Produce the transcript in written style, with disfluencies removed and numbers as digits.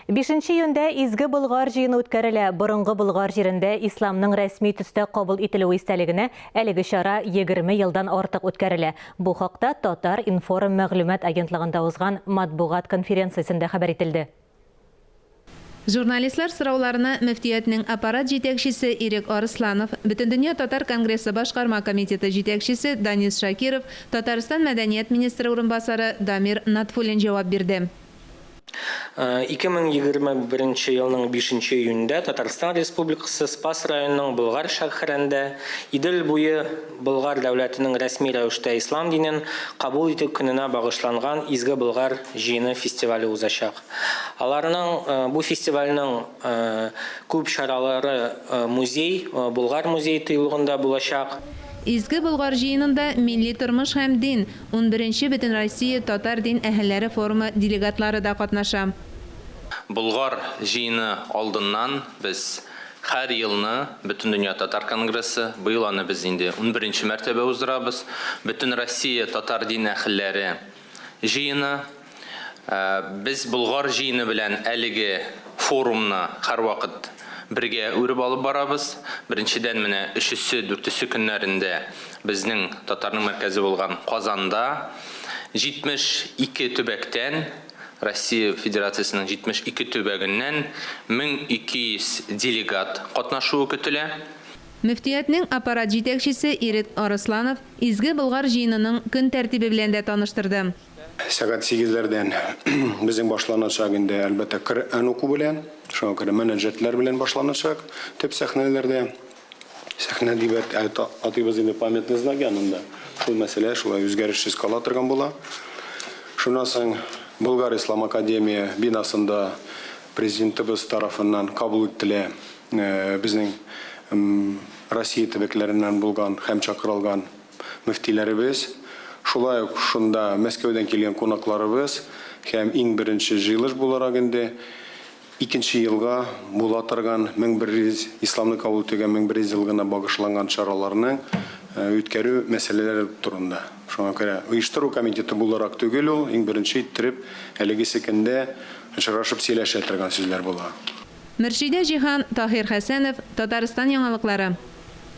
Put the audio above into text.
Бишенче июньдә Изге Болгар җыены үткәрелә. Борынгы Болгар җирендә исламның рәсми төстә кабул ителүе истәлегенә әлеге чара 20 елдан артык үткәрелә. Бу хакта Татар-информ мәгълүмат агентлыгында узган матбугат конференциясендә хәбәр ителде. Журналистлар сорауларына мөфтиятнең аппарат җитәкчесе Ирек Арысланов, Бөтендөнья татар конгрессы башкарма комитеты җитәкчесе Данис Шакиров, Татарстан мәдәният министры урынбасары Дамир Натфуллин җавап бирде. 2021 елның 5 июнендә Татарстан Республикасы Спас районының Болгар шәһәрендә Идел буе Болгар дәүләтенең рәсми рәвештә ислам динен кабул итү көненә багышланган Изге Болгар җыены фестивале узачак. Аларның бу фестивальнең күп чаралары музей, Болгар музее тыюлыгында булачак. Изге Болгар җыенында милли тормыш һәм дин, Унберенче Бөтенроссия татар дин әһелләре форумы делегатлары да катнаша. Болгар җыены алдыннан без һәр елны Бөтендөнья татар конгрессы, быел аны без инде унберенче мәртәбә уздырабыз, Бөтенроссия татар дин әһелләре җыены. Без Болгар җыены белән әлеге форумны һәрвакыт бергә үреп алып барабыз. Беренчедән, менә өчесе, дүртесе көннәрендә безнең татарның мәркәзе булган Казанда 72 төбәктән, Россия Федерациясенең 72 төбәгеннән 1200 делегат катнашуы көтелә. Мөфтиятнең аппарат җитәкчесе Ирек Арысланов Изге Болгар җыенының көн тәртибе белән дә таныштырды. Сәгать сигезләрдән безнең башланачак инде, әлбәттә, Коръән уку белән, шуңа күрә мөнәҗәтләр белән башланачак төп сәхнәләрдә. Сәхнә дип атыйбыз инде памятный знак янында. Шул мәсьәлә шулай үзгәрешсез кала торган була. Шуннан соң Болгар ислам академия бинасында президентыбыз тарафыннан кабул ителә безнең Россия төбәкләреннән булган һәм чакырылган мөфтиләребез. Шулай ук шунда Мәскәүдән килгән кунакларыбыз һәм иң беренче җыелыш буларак инде Икенче елга була торган 1100 исламны кабул итүгә 1100 елгына багышланган чараларны үткәрү мәсьәләләре турында. Шуңа күрә оештыру комитеты буларак түгел ул, иң беренче иттереп әлегесе көндә очрашып сөйләшә торган сүзләр була. Мөршидә Җиһан, Таһир Хәсәнов, Татарстан яңалыклары.